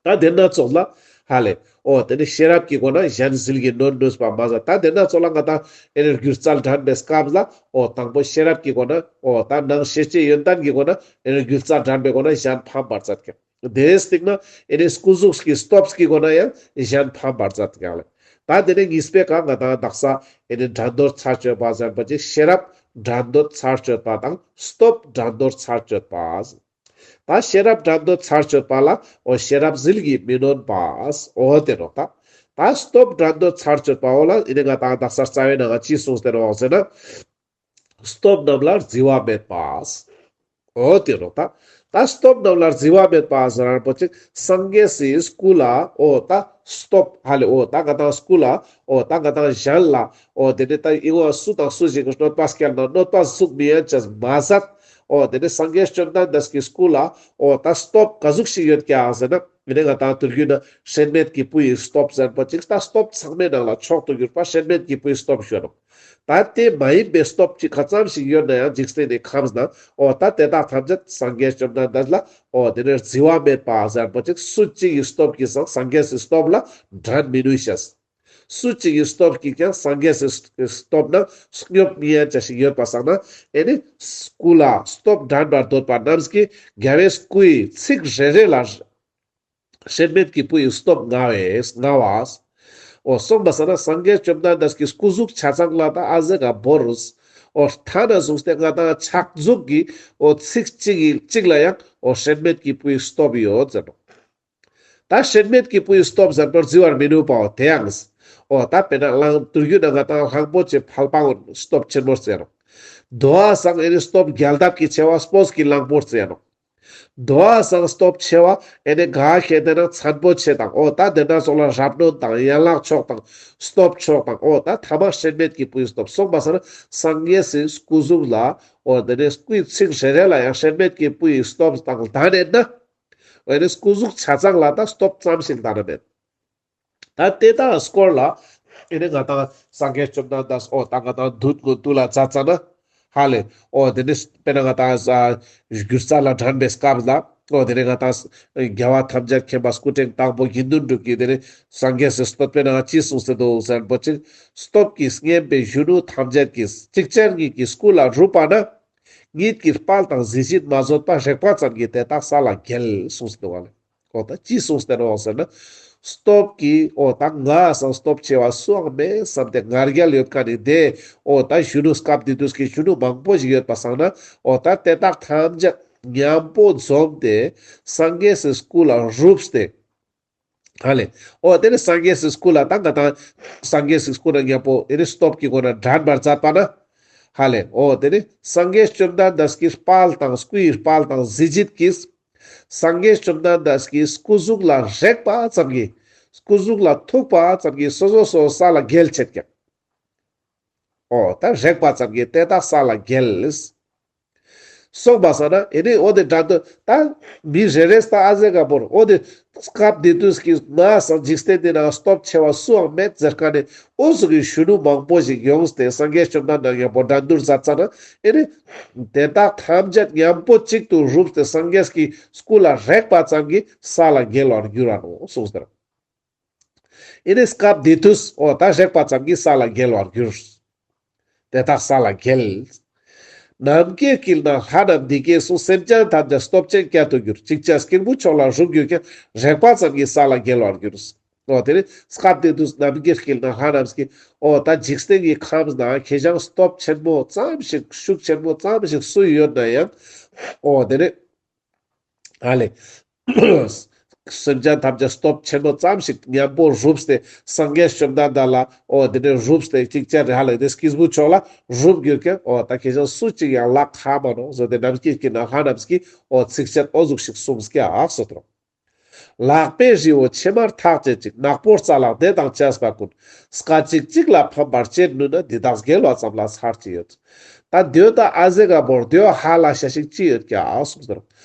ལེ། ད་དེ་ན་ཙོགས་ལ་ཧ་ལེ། འོ་དེ་ནི་ཤེས་རབ་ཀྱི་སྒོ་ན་གཞན་ཟིལ་གྱིས་གནོན་ནུས་པ་མ་ཟད། ད་དེ་ན་ཙོགས་ལ་ང་དང་ཨེ་ནི་སྒྱུ་རྩལ་དྲན་པའི་སྐབས་ལ་འོ་དང་པོ་ཤེས་རབ་ཀྱི་སྒོ་ན་འོ་ད་ནང་ཤེས་བྱའི་ཡོན་ཏན་གྱི་སྒོ་ན་ཨེ་ནི་སྒྱུ་རྩལ་དྲན་པའི་སྒོ་ན་གཞན་ཕམ་པར་མཛད་ཀྱག་དེའི་སྟེང་ན་ཨེ་ནི་སྐུ་གཟུགས་ཀྱི་སྟོབས་ཀྱི་སྒོ་ན་ཡང་གཞན་ཕམ་པར་མཛད་ཀྱག་ལེ། ད་དེ་ནི་གཉིས་པའི་ཀ་ང་དང་དག་ས་ཨེ་ནི་འགྲན་བསྡུར་ཚར་གཅོད་པ་ཟེར་པ་ཅིག་ཤེས་རབ་འགྲན་བསྡུར་ཚར་གཅོད་པ་དང་སྟོབས་འགྲན་བསྡུར་ཚར་གཅོད་པ། ད་ཤེས་རབ་འགྲན་བསྡུར་ཚར་གཅོད་པ་ལ་འོ་ཤེས་རབ་ཟིལ་གྱིས་མི་གནོན་པ། འོ་དེ་ནོག་ད། ད་སྟོབས་འགྲན་བསྡུར་ཚར་གཅོད་པ་འོ་ལ་ཨེ་ནི་ང་དང་དག་ས་རྩ་བའི་ནང་ང་ཅི་གསུངས་ཏེ་ནོག་ཟེར་ན། སྟོབས་རྣམས་ལ་བརྫི་བ་མེད་པ། འོ་དེ་ནོག་ད། ད་སྟོབས་རྣམས་ལ་བརྫི་བ་མེད་པ་ཟེར་རན་པོ་ཅིག་སངས་རྒྱས་སི་སྐུ་ལ་འོ་ད་སྟོབས་ཧ་ལེ་འོ་ད་ང་དང་སྐུ་ལ་འོ་ད་ང་དང་གཞན་ལ་འོ་དེ་ནི་ད་ཨིན་བ་སུ་དང་སུ་ཞིག་གི་གནོད་པ་སྐྱལ་ན་གནོད་པ་ཟུག་མི་ཡན་ཅེས་མ་ཟད། འོ་དེ་ནི་སངས་རྒྱས་བཅོམ་ལྡན་འདས་ཀྱི་སྐུ་ལ་འོ་ད་སྟོབས་ག་ཟུག་ཞིག་ཡོད་ཀྱག་ཟེར་ན་ཨེ་ནི་ང་དང་དུས་རྒྱུན་ན་སྲན་མེད་ཀྱི་བུ་ཡི་སྟོབས་ཟེར་པ་ཅིག་ད་སྟོབས་ཚང་མའི་ནང་ལ་མཆོག་ཏུ་གྱུར་པ་སྲན་མེད་ཀྱི་བུ་ཡི་སྟོབས་ཞུ་རུང་། ད་དེ་མ་ཡིན་པའི་སྟོབས་ཅིག་ག་ཙམ་ཞིག་ཡོད་ན་ཡང་འཇིག་རྟེན་ནི་ཁམས་ན་འོ་ད་དེ་དག་ཐམས་ཅད་སངས་རྒྱས་བཅོམ་ལྡན་འདས་ལ་འོ་དེ་ནི་བརྫི་བ་མེད་པ་ཟེར་པ་ཅིག་སུ་གཅིག་གི་སྟོབས་ཀྱིས་སང་སངས་རྒྱས་སི་སྟོབས་ལ་འགྲན་མི་ནུས་ཤེས། སུ་གཅིག་གི་སྟོབས་ཀྱིས་ཀྱང་སངས་རྒྱས་སི་སྟོབས་ན་སྙོབ་མི་ཡན་ཅེས་ཞིག་ཡོད་པ་སང་ན་ཨེ་ནི་སྐུ་ལ་སྟོབས་འགྲན་པར་འདོད་པ་རྣམས་ཀྱིས་རྒྱལ་བའི་སྐུའི་ཚིགས་རེ་རེ་ལ་སྲན་མེད་ཀྱི་བུ་ཡི་སྟོབས་མངའ་བས་མངའ་བ། འོ་སོང་པ་སང་ན་སངས་རྒྱས་བཅོམ་ལྡན་འདས་ཀྱི་སྐུ་གཟུགས་ཆ་ཚང་ལ་ད་ཨ་ཟེ་ག་བོར་རུས། འོ་ཐ་ན་བཟུང་སྟེ་ང་དང་ཕྱག་མཛུབ་ཀྱི་འོ་ཚིགས་གཅིག་གི་གཅིག་ལ་ཡང་འོ་སྲན་མེད་ཀྱི་བུ་ཡི་སྟོབས་ཡོད་ཟེར་ནོག་ད་སྲན་མེད་ཀྱི་བུ་ཡི་སྟོབས་ཟེར་པར་བརྫི་བར་མི་ནུས་པའོ་དེ་ཡང་། འོ་ད་དཔེར་ན་གླང་དུས་རྒྱུན་ན་ང་དང་གླང་པོ་ཆེ་ཕལ་པའོ་སྟོབས་ཆེན་མོ་ཟེར་ནོག་དོ་བ་སང་ཨེ་ནི་སྟོབས་རྒྱལ་ཐབས་ཀྱི་ཆེ་བ་སྤོས་ཀྱི་གླང་པོ་ཟེར་ནོག་དོ་བ་སང་སྟོབས་ཆེ་བ་ཨེ་ནི་ག་ཁེ་དེ་ན་མཚན་པོ་ཆེ་དང་འོ་ད་དེ་ན་སོགས་ལ་རབ་གནོན་དང་ཡན་ལག་མཆོག་དང་སྟོབས་མཆོག་དང་འོ་ད་ཐ་མ་སྲན་མེད་ཀྱི་བུ་ཡི་སྟོབས་སོང་པ་སང་ན་སངས་རྒྱས་སི་སྐུ་གཟུགས་ལ་འོ་དེ་ནི་སྐུའི་ཚིགས་རེ་རེ་ལ་ཡང་སྲན་མེད་ཀྱི་བུ་ཡི་སྟོབས་དང་ལྡན་ཡོད་ན། འོ་ཨེ་ནི་སྐུ་གཟུགས་ཆ་ཚང་ལ་ད་སྟོབས་ཙམ་ཞིག་ལྡན་ན་མེད། ད་དེ་དག་སྐོར་ལ་ཨེ་ནི་ང་དང་སངས་རྒྱས་བཅོམ་ལྡན་འདས་འོ་ད་ང་དང་མདུན་ངོ་དུ་ལ་མཛད་ཙ་ན་ཧ་ལེ་འོ་དེ་ནི་དཔེར་ན་ང་དང་སྒྱུ་རྩལ་ལ་དྲན་པའི་སྐབས་ལ་འོ་དེ་ནི་ང་དང་རྒྱལ་བ་ཐམས་ཅད་མཁྱེན་པ་སྐུ་ཕྲེང་དང་པོ་དགེ་འདུན་གྲུབ་ཀྱིས་དེ་ནི་སངས་རྒྱས་སི་བསྟོད་པའི་ནང་ཅི་གསུངས་ཏེ་འདུག་ཟེར་པོ་ཅིག་སྟོབས་ཀྱིས་མཉེན་པའི་གཞོན་ནུ་ཐམས་ཅད་ཀྱིས། ཅིག་ཅར་ཉིད་ཀྱི་སྐུ་ལ་རུབ་པ་ན། ཉིད་ཀྱི་དཔལ་དང་གཟི་བརྗིད་མ་བཟོད་པ། རེག་པ་ཙམ་གྱིས་དེ་དག་ས་ལ་འགྱེལ་གསུངས་ཏེ་འདུག་ག་ལེ། འོ་ད་ཅི་གསུངས་ཏེ་ནོག་ཟེར་ན། སྟོབས་ཀྱིས་འོ་ད་ང་སང་སྟོབས་ཆེ་བ་སུའང་མེད་བསམ་སྟེ་ང་རྒྱལ་ཡོད་མཁན་ནི་དེ་འོ་ད་གཞོན་ནུ་སྐབས་དེ་དུས་ཀྱི་གཞོན་ནུ་མང་པོ་ཞིག་ཡོད་པ་སང་ན་འོ་ད་དེ་དག་ཐམས་ཅད་མཉམ་པོ་འཛོམས་ཏེ་སངས་རྒྱས་སི་སྐུ་ལ་རུབ་སྟེ། ཧ་ལེ། འོ་དེ་ནི་སངས་རྒྱས་སི་སྐུ་ལ་ད་ང་དང་སངས་རྒྱས་སི་སྐུ་ན་མཉམ་པོ་ཨེ་ནི་སྟོབས་ཀྱི་སྒོ་ན་འགྲན་པར་མཛད་པ་ན། ཧ་ལེ། འོ་དེ་ནི་སངས་རྒྱས་བཅོམ་ལྡན་འདས་ཀྱི་དཔལ་དང་སྐུའི་དཔལ་དང་གཟི་བརྗིད་ཀྱིས་ སངས་རྒྱས་བཅོམ་ལྡན་འདས་ཀྱི་སྐུ་གཟུགས་ལ་རེག་པ་ཙམ་གྱིས། སྐུ་གཟུགས་ལ་ཐུག་པ་ཙམ་གྱིས་སོ་སོ་སོ་ས་ལ་འགྱེལ་ཆེད་ཀྱག། འོ་ད་རེག་པ་ཙམ་གྱིས་དེ་དག་ས་ལ་འགྱེལ། སོང་པ་སང་ན་ཨེ་ནི་འོ་དེ་འགྲན་བསྡུར་ད་མི་རེ་རེས་ད་ཨ་ཟེ་ག་བོར་འོ་དེ་སྐབས་དེ་དུས་ཀྱི་ང་སང་འཇིག་རྟེན་འདི་ན་སྟོབས་ཆེ་བ་སུའང་མེད་ཟེར་ཀ་ནས་འོ་ཟུག་གི་གཞོན་ནུ་མང་པོ་ཞིག་ཡོངས་ཏེ་སངས་རྒྱས་བཅོམ་ལྡན་འདས་མཉམ་པོ་འགྲན་བསྡུར་མཛད་ཙ་ན་ཨེ་ནི་དེ་དག་ཐམས་ཅད་མཉམ་པོ་གཅིག་ཏུ་རུབ་སྟེ་སངས་རྒྱས་ཀྱི་སྐུ་ལ་རེག་པ་ཙམ་གྱིས་ས་ལ་འགྱེལ་བར་འགྱུར་ར་ནོག་གསུངས་ཏེ། ཨེ་ནི་སྐབས་དེ་དུས་འོ་ད་རེག་པ་ཙམ་གྱིས་ས་ལ་འགྱེལ་བར་འགྱུར། དེ་དག་ས་ལ་འགྱེལ། ནམ་མཁའི་དཀྱིལ་ན་ལྷ་རྣམས་འདི་སྐད་གསུངས། སེམས་ཅན་ཐམས་ཅད་སྟོབས་ཆེན་སྐད་དུ་གྱུར། ཅིག་ཅར་སྐྱེས་བུ་མཆོག་ལ་རུབ་གྱུར་ཀྱང་། རེག་པ་ཙམ་གྱིས་ས་ལ་འགྱེལ་བར་འགྱུར། འོ་དེ་ནི་སྐབས་དེ་དུས་ནམ་མཁའི་དཀྱིལ་ན་ལྷ་རྣམས་ཀྱིས་འོ་ད་འཇིག་རྟེན་གྱི་ཁམས་ན་ཁེ་ཞང་སྟོབས་ཆེན་མོ་ཙམ་ཞིག་ཤུགས་ཆེན་མོ་ཙམ་ཞིག་སུ་ཡོད་ན་ཡང་འོ་དེ་ནི་ཧ་ལེ། སེམས་ཅན་ཐམས་ཅད་སྟོབས་ཆེན་པོ་ཙམ་ཞིག་མཉམ་པོ་རུབ་སྟེ་སངས་རྒྱས་བཅོམ་ལྡན་འདས་ལ་འོ་དེ་ནས་རུབ་སྟེ་ཅིག་ཅར་ཧ་ལེ་དེ་སྐྱེས་བུ་མཆོག་ལ་རུབ་གྱུར་ཀྱང་འོ་ད་ཁེ་ཞང་སུ་ཅིག་ཡང་ལག་ཁ་མ་ནོག་ཟེར་ཏེ་ནམ་མཁའི་དཀྱིལ་ན་ལྷ་རྣམས་ཀྱིས་འོ་ཚིགས་བཅད་འོ་ཟུག་ཞིག་གསུངས་ཀྱག་ཟེར་ཏོ། ལག་པའི་རི་བོ་ཕྱེ་མར་ཐག་བཅད་ཅིང་། ནག་པོ་རྩ་ལག་དེ་དང་བཅས་པ་ཀུན། སྐད་ཅིག་གཅིག་ལ་ཕམ་པར་བྱེད་ནུས་ན། འདི་དག་འགྱེལ་བ་ཙམ་ལ་ཚར་ཅི་ཡོད། ད་དེའོ་ད་ཨ་ཟེ་ག་བོར་དེའོ་ཧ་ལ་ཤ་ཞིག་ཅི་ཡོད་ཀྱག་གསུངས་ཏེ།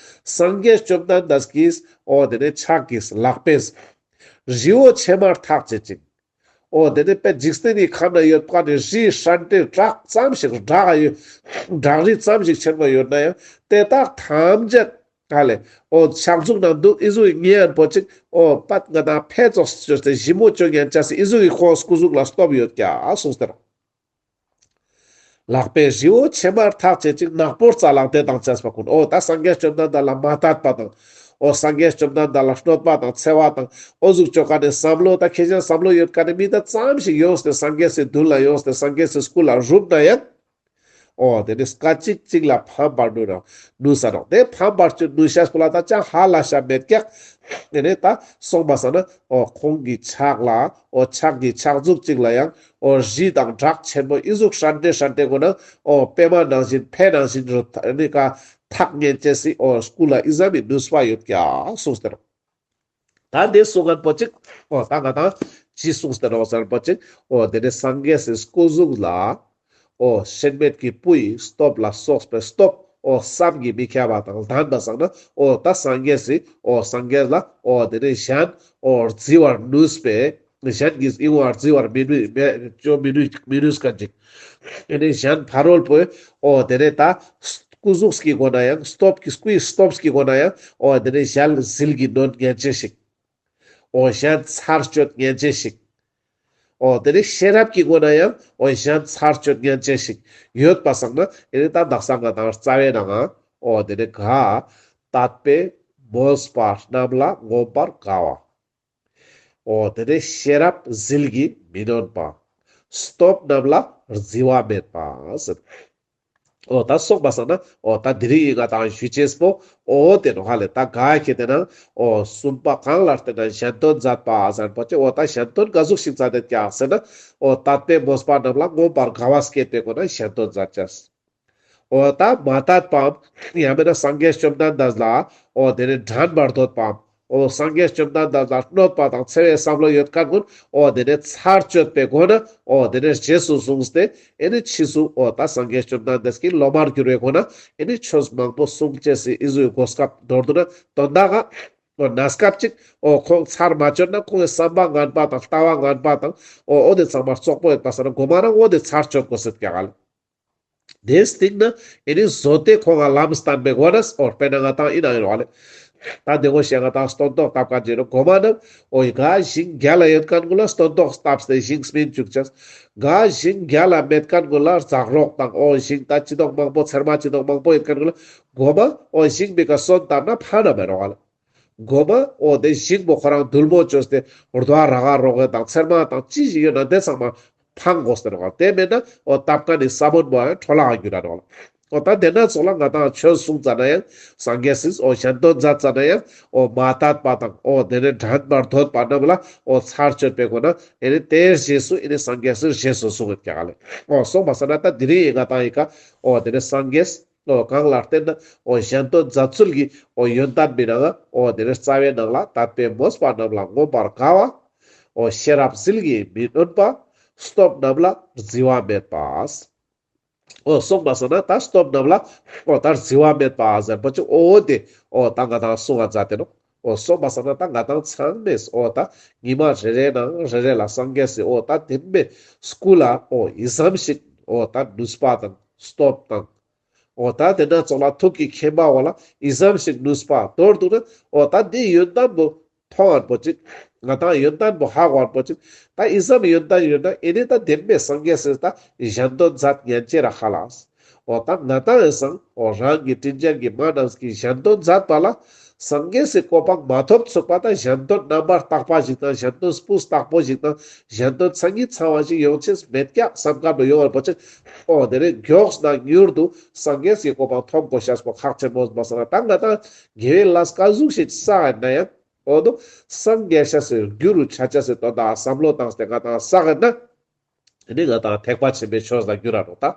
སངས་རྒྱས་བཅོམ་ལྡན་འདས་ཀྱིས་འོ་དེ་ནས་ཕྱག་གིས་ལག་པས་རི་བོ་ཕྱེ་མར་ཐག་བཅད་ཅིང་། འོ་དེ་ནས་དཔེ་འཇིག་རྟེན་གྱི་ཁམས་ན་ཡོད་པ་ནི་རི་ཧྲན་ཏེ་བྲག་ཙམ་ཞིག་བྲག་ཡོད། བྲག་རི་ཙམ་ཞིག་ཆེན་པོ་ཡོད་ན་ཡང་དེ་དག་ཐམས་ཅད་ཧ་ལེ། འོ་ཕྱག་མཛུབ་ནང་འདུག་ཨི་ཟུག་ཉེ་ཡན་པོ་ཅིག་འོ་པད་ང་དང་ཕེ་ཙོགས་ཅོས་ཏེ་ཞིབ་མོ་ཅོ་ཉན་ཅེས་སི་ཨི་ཟུག་གི་ཁོང་སྐུ་གཟུགས་ལ་སྟོབས་ཡོད་ཀྱག་གསུངས་ཏེ། ལག་པའི་རི་བོ་ཕྱེ་མར་ཐག་བཅད་ཅིང་། ནག་པོ་རྩ་ལག་དེ་དང་བཅས་པ་ཀུན། འོ་ད་སངས་རྒྱས་བཅོམ་ལྡན་འདས་ལ་མ་དད་པ་དང་། འོ་སངས་རྒྱས་བཅོམ་ལྡན་འདས་ལ་གནོད་པ་དང་འཚེ་བ་དང་འོ་ཟུག་ཅོ་ཀ་ནས་བསམ་བློ་ད་ཁེ་ཞང་བསམ་བློ་ཡོད་ཀ་ནས་མི་ད་ཙམ་ཞིག་ཡོངས་ཏེ་སངས་རྒྱས་སི་མདུན་ལ་ཡོངས་ཏེ་སངས་རྒྱས་སི་སྐུ་ལ་རུབ་ན་ཡང་། འོ་དེ་ནི་སྐད་ཅིག་གཅིག་ལ་ཕམ་པར་ནུས་ན་ནུས་ས་ནོག། དེ་ཕམ་པར་ཅིག་ནུས་ཤེས་པོ་ལ་ད་ཅང་ཧ་ལ་ཤ་མེད་ཀྱག། དེ་ནི་ད་སོང་པ་སང་ན་འོ་ཁོང་གི་ཕྱག་ལ་འོ་ཕྱག་གི་ཕྱག་མཛུབ་གཅིག་ལ་ཡང་འོ་རི་དང་བྲག་ཆེན་པོ་ཨི་ཟུག་ཧྲན་ཏེ་ཧྲན་ཏེ་གོ་ན་འོ་པད་མ་ནང་བཞིན་ཕེ་ནང་བཞིན་རུ་ནི་ཀ་ཐག་ཉན་ཅེས་སི་འོ་སྐུ་ལ་ཨི་ཙམ་མི་ནུས་པ་ཡོད་ཀྱག་གསུངས་ཏེ་ནོག། ད་དེ་གསུང་མཁན་པོ་ཅིག་འོ་ད་ང་དང་ཅི་གསུངས་ཏེ་ནོག་ཟེར་པོ་ཅིག་འོ་དེ་ནི་སངས་རྒྱས་སི་སྐུ་གཟུགས་ལ་འོ་ཤན་མེད་ཀྱི་བུ་ཡི་སྟོབས་ལ་སོགས་པའི་སྟོབས་འོ་བསམ་གྱིས་མི་ཁྱབ་པ་དང་ལྡན་པ་སང་ན་འོ་ད་སངས་རྒྱས་སི་འོ་སངས་རྒྱས་ལ་འོ་དེ་ནི་གཞན་འོ་བརྫི་བར་ནུས་པའི་གཞན་གྱིས་ཨིན་བར་བརྫི་བར་མི་ནུས་མེད་ཅོ་མི་ནུས་མི་ནུས་མཁན་ཅིག་ཨེ་ནི་གཞན་ཕ་རོལ་པོས་འོ་དེ་ནི་ད་སྐུ་གཟུགས་ཀྱི་སྒོ་ན་ཡང་སྟོབས་ཀྱི་སྐུའི་སྟོབས་ཀྱི་སྒོ་ན་ཡང་འོ་དེ་ནི་གཞན་ཟིལ་གྱིས་གནོན་ཉན་ཅེས་ཤིག་འོ་གཞན་ཚར་གཅོད་ཉན་ཅེས་ཤིག་འོ་དེ་ནི་ཤེས་རབ་ཀྱི་སྒོ་ན་ཡང་འོ་གཞན་ཚར་གཅོད་ཉན་ཅེས་ཤིག་ཡོད་པ་སང་ན་ཨེ་ནི་ད་དག་ས་ང་དང་རྩ་བའི་ནང་ང་འོ་དེ་ནི་ག་དད་པས་མོས་པ་རྣམས་ལ་མངོན་པར་དགའ་བ། འོ་དེ་ནི་ཤེས་རབ་ཟིལ་གྱིས་མི་གནོན་པ། སྟོབས་རྣམས་ལ་བརྫི་བ་མེད་པ་ཟེར། འོ་ད་སོང་པ་སང་ན་འོ་ད་དེ་རིང་ང་དང་ཞུ་ཅེས་པོ་འོ་དེ་ནོག་ཧ་ལེ། ད་ག་ཁེ་དེ་ན་འོ་གསུམ་པ་གང་ལ་བརྟེན་ན་གཞན་དོན་མཛད་པ་ཟེར་པོ་ཅིག་འོ་ད་གཞན་དོན་ག་ཟུག་ཞིག་མཛད་དེ་ཀྱག་ཟེར་ན་འོ་དད་པས་མོས་པ་རྣམས་ལ་མངོན་པར་དགའ་བ་སྐྱེད་པའི་སྒོ་ན་གཞན་དོན་མཛད་ཅེས། འོ་ད་མ་དད་པའམ་ཡང་མེད་ན་སངས་རྒྱས་བཅོམ་ལྡན་འདས་ལ་འོ་དེ་ནི་འགྲན་པར་འདོད་པའམ་འོ་སངས་རྒྱས་བཅོམ་ལྡན་འདས་ལ་གནོད་པ་དང་འཚེ་བའི་བསམ་བློ་ཡོད་མཁན་ཀུན་འོ་དེ་ནི་ཚར་གཅོད་པའི་སྒོ་ན་འོ་དེ་ནི་རྗེས་སུ་བཟུང་སྟེ་ཨེ་ནི་ཕྱིས་སུ་འོ་ད་སངས་རྒྱས་བཅོམ་ལྡན་འདས་ཀྱི་སློབ་མར་གྱུར་བའི་སྒོ་ན་ཨེ་ནི་ཆོས་མང་པོ་གསུང་ཅེས་སི་ཨི་ཟུའི་གོ་སྐབས་མདོར་བསྡུ་ན་དོན་དག་ག་འོ་གནས་སྐབས་ཅིག་འོ་ཁོང་ཚར་མ་གཅོད་ན་ཁོང་གི་བསམ་པ་ངན་པ་དང་ལྟ་བ་ངན་པ་དང་འོ་འོ་དེ་ཚང་མ་རྩོག་པོ་ཡོད་པ་སང་ན་གོ་མ་རང་འོ་དེ་ཚར་གཅོད་དགོས་ཟེར་ཀྱག་ལེ། དེའི་སྟེང་ན་ཨེ་ནི་བཟོ་སྟེ་ཁོང་ང་ལམ་སྟན་པའི་སྒོ་ནས་འོ་དཔེར་ན་ང་དང་ཨིན་ན་ཨིན་རོགས་ལེ། ད་དེ་ངོ་ཤེས་ང་དང་སྟོན་ཐོག་བཏབ་མཁན་ཅིག་རོ་གོ་མ་ན་འོ་ག་ཞིང་རྒྱ་ལ་ཡོད་མཁན་ཀུན་ལ་སྟོན་ཐོག་བཏབ་སྟེ་ཞིང་སྨིན་བཅུག་ཅེས། ག་ཞིང་རྒྱ་ལ་མེད་མཁན་ཀུན་ལ་ཛག་རོགས་དང་འོ་ཞིང་ད་ཅི་དོག་མང་པོ་ཚེར་མ་ཅི་དོག་མང་པོ་ཡོད་མཁན་ཀུན་ལ་གོ་མ་འོ་ཞིང་བི་ཀ་སོན་བཏབ་ན་ཕན་ན་མེད་རོགས་ལེ། གོ་མ་འོ་དེ་ཞིང་པོ་ཁོ་རང་དུལ་མོ་བཅོས་ཏེ་རྡོ་ར་ག་རོགས་དང་ཚེར་མ་དང་ཅི་ཞིག་ཡོད་ན་དེ་ཚང་མ་ཕང་དགོས་ཟེར་བ། དེ་མེད་ན་འོ་བཏབ་མཁན་ནི་ས་བོན་པོ་ཡང་འཕྲོ་བརླག་ག་འགྱུར་ར་ནོག། འོ་ད་དེ་ན་ཚོགས་ལ་ང་དང་ཆོས་གསུང་ཙ་ན་ཡང་སངས་རྒྱས་སི་འོ་གཞན་དོན་མཛད་ཙ་ན་ཡང་འོ་མ་དད་པ་དང་འོ་དེ་ནས་འགྲན་པར་འདོད་པ་རྣམས་ལ་འོ་ཚར་གཅོད་པའི་སྒོ་ན་ཨེ་ནི་དེའི་རྗེས་སུ་ཨེ་ནི་སངས་རྒྱས་སི་རྗེས་སུ་གསུང་ཡོད་ཀྱག་ལེ། འོ་སོང་པ་སང་ན་ད་དེ་རིང་ང་དང་ཡི་ག་འོ་དེ་ནས་སངས་རྒྱས་ འོ་གང་ལ་བརྟེན་ན་འོ་གཞན་དོན་མཛད་ཚུལ་གྱི་འོ་ཡོན་ཏན་མི་ནང་འོ་དེ་ནི་རྩ་བའི་ནང་ལ་དད་པས་མོས་པ་རྣམས་ལ་མངོན་པར་དགའ་བ། འོ་ཤེས་རབ་ཟིལ་གྱིས་མི་གནོན་པ། སྟོབས་རྣམས་ལ་བརྫི་བ་མེད་པ། འོ་སོང་པ་སང་ན་ད་སྟོབས་རྣམས་ལ་འོ་ད་བརྫི་བ་མེད་པ་ཟེར་པོ་ཅིག་འོ་དེ་འོ་ད་ང་དང་གསུང་བ་མཛད་དེ་ནོག་འོ་སོང་པ་སང་ན་ད་ང་དང་ཚང་མས་འོ་ད་ཉི་མ་རེ་རེ་ནང་རེ་རེ་ལ་སངས་རྒྱས་སི་འོ་ད་དེ་མེ་སྐུ་ལ་འོ་ཨི་ཙམ་ཞིག་འོ་ད་ནུས་པ་དང་སྟོབས་དང་འོ་ད་དེ་ན་ཙོགས་ལ་ཐུགས་ཀྱི་མཁྱེན་པ་འོ་ལ་ཨི་ཙམ་ཞིག་ནུས་པ་མདོར་བསྡུ་ན་འོ་ད་དེ་ཡོན་ཏན་པོ་མཐོང་བར་པོ་ཅིག་ང་དང་ཡོན་ཏན་པོ་ཧ་གོ་བར་པོ་ཅིག་ད་ཨི་ཙམ་ཡོན་ཏན་ཡོད་ན་ཨེ་ནི་ད་དེ་མེ་སངས་རྒྱས་སི་ད་གཞན་དོན་མཛད་ཉན་ཅེས་ར་ཧ་ལ། འོ་ད་ང་དང་ཨེ་སང་འོ་རང་གི་དྲིན་ཅན་གྱི་མ་རྣམས་ཀྱི་གཞན་དོན་མཛད་པ་ལ་སངས་རྒྱས་སི་གོ་འཕང་མ་ཐོབ་ཚུགས་པ་ད་གཞན་དོན་རྣམ་པར་དག་པ་ཞིག་དང་གཞན་དོན་སྤུས་དག་པོ་ཞིག་དང་གཞན་དོན་མཚན་ཉིད་ཚང་བ་ཞིག་ཡོང་ཅེས་མེད་ཀྱག་བསམ་ཁར་དུ་ཡོང་བར་པོ་ཅིག་འོ་དེ་ནི་མགྱོགས་ན་མྱུར་དུ་སངས་རྒྱས་སི་གོ་འཕང་ཐོབ་དགོས་ཤེས་པོ་ཁག་ཆེན་མོ་མ་སོང་ན་ད་ང་དང་དགེ་བའི་ལས་ཀ་ཟུག་ཞིག་བསགས་ན་ཡང་འོ་དོ་སངས་རྒྱས་ཤེས་སི་རྒྱུ་རུ་ཆ་ཅེས་སི་དོན་དག་བསམ་བློ་བཏང་སྟེ་ང་དང་བསགས་ན། ཨེ་ནི་ང་དང་ཐེག་པ་ཆེན་པོའི་ཆོས་ལ་འགྱུར་ར་ནོག་ད།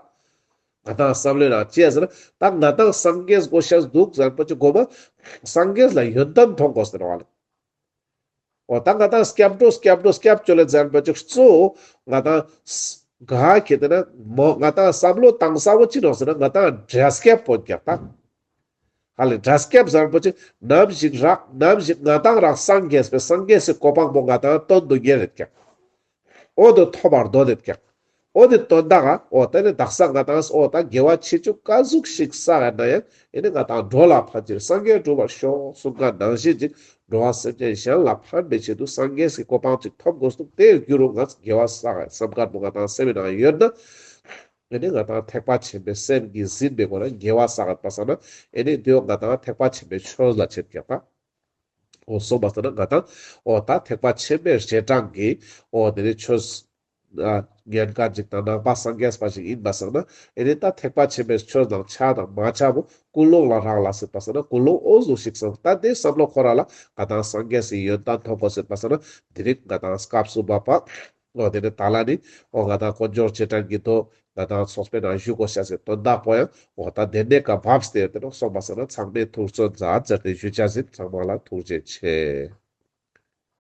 ང་དང་བསམ་བློའི་ནང་ཅི་ཡ་ཟེར་ན་ད་ང་དང་སངས་རྒྱས་དགོས་ཤེས་འདུག་ཟེར་པོ་ཅིག་གོ་མ་སངས་རྒྱས་ལ་ཡོན་ཏན་མཐོང་དགོས་ཟེར་བ་ལ། འོ་ད་ང་དང་སྐྱབས་འགྲོ་སྐྱབས་འགྲོ་སྐྱབས་བཅོལ་ལེ་ཟེར་པོ་ཅིག་གཙོ་བོ་ང་དང་ག་ཁེ་ཏེ་ན་མོ་ང་དང་བསམ་བློ་བཏང་ས་བོ་ཅི་ནོག་ཟེར་ན་ང་དང་དགྲ་སྐྱབས་པོ་རྒྱག་ད། ཧ་ལེ་དགྲ་སྐྱབས་ཟེར་པོ་ཅིག་ནམ་ཞིག་རག་ནམ་ཞིག་ང་དང་རག་སངས་རྒྱས་པའི་སངས་རྒྱས་སི་གོ་འཕང་པོ་ང་དང་དོན་དུ་གཉེར་རེད་ཀྱག་འོ་དོ་ཐོབ་པར་འདོད་དེད་ཀྱག་འོ་དེ་དོན་དག་ག་འོ་དེ་ནི་དག་ས་ང་དང་འོ་ད་དགེ་བ་ཆེ་ཆུང་ཀ་ཟུག་ཞིག་བསགས་ན་ཡང་ཨེ་ནི་ང་དང་འགྲོ་ལ་ཕན་ཕྱིར་སངས་རྒྱས་འགྲུབ་པར་ཤོག་གསུང་མཁན་ནང་བཞིན་ཅིག་འགྲོ་བ་སེམས་ཅན་གཞན་ལ་ཕན་པའི་ཆེད་དུ་སངས་རྒྱས་སི་གོ་འཕང་ཅིག་ཐོབ་དགོས་འདུག་དེའི་རྒྱུ་རུ་ང་དགེ་བ་བསགས་བསམ་མཁན་པོ་ང་དང་སེམས་ནང་ཡོད་ན། ཨེ་ནི་ང་དང་ཐེག་པ་ཆེན་པོའི་སེམས་ཀྱིས་ཟིན་པའི་སྒོ་ནས་དགེ་བ་བསགས་པ་སང་ན་ཨེ་ནི་དེའོ་ང་དང་ཐེག་པ་ཆེན་པོའི་ཆོས་ལ་ཆེད་ཀྱག་ད། འོ་སོང་པ་སང་ན་ང་དང་འོ་ད་ཐེག་པ་ཆེན་པོའི་རྗེས་འབྲང་གི་འོ་དེ་ནི་ཆོས་ཉན་མཁན་ཅིག་དང་ནང་པ་སངས་རྒྱས་པ་ཞིག་ཡིན་པ་སང་ན་ཨེ་ནི་ད་ཐེག་པ་ཆེན་པོའི་ཆོས་དང་ཆ་དང་མ་ཆ་བོ་ཀུན་སློང་ལ་རག་ལ་སྲིད་པ་སང་ན་ཀུན་སློང་འོ་ཟུག་ཞིག་སང་ད་དེ་བསམ་བློ་ཁོ་ར་ལ་ང་དང་སངས་རྒྱས་སི་ཡོན་ཏན་ཐོབ་པ་སྲིད་པ་སང་ན་དེ་རིང་ང་དང་སྐབས་སུ་བབ་པ། འོ་དེ་ནི་ད་ལ་ནི་འོ་ང་དང་དཀོན་མཆོག་རྗེས་དྲན་གྱི་མདོ་ང་དང་ཚོགས་པའི་ནང་བཞུགས་དགོས་ཤེས་སི་དོན་དག་པོ་ཡང་འོ་ད་དེ་ནས་ཀ་བབས་ཏེ་ཡོད་དེ་ནོག་སོང་པ་སང་ན་ཚང་མས་ཐུགས་བརྩོན་མཛད་ཟེར་ཏེ་ཞུ་ཅེས་ཡིན། ཚང་མ་ལ་ཐུགས་རྗེ་ཆེ།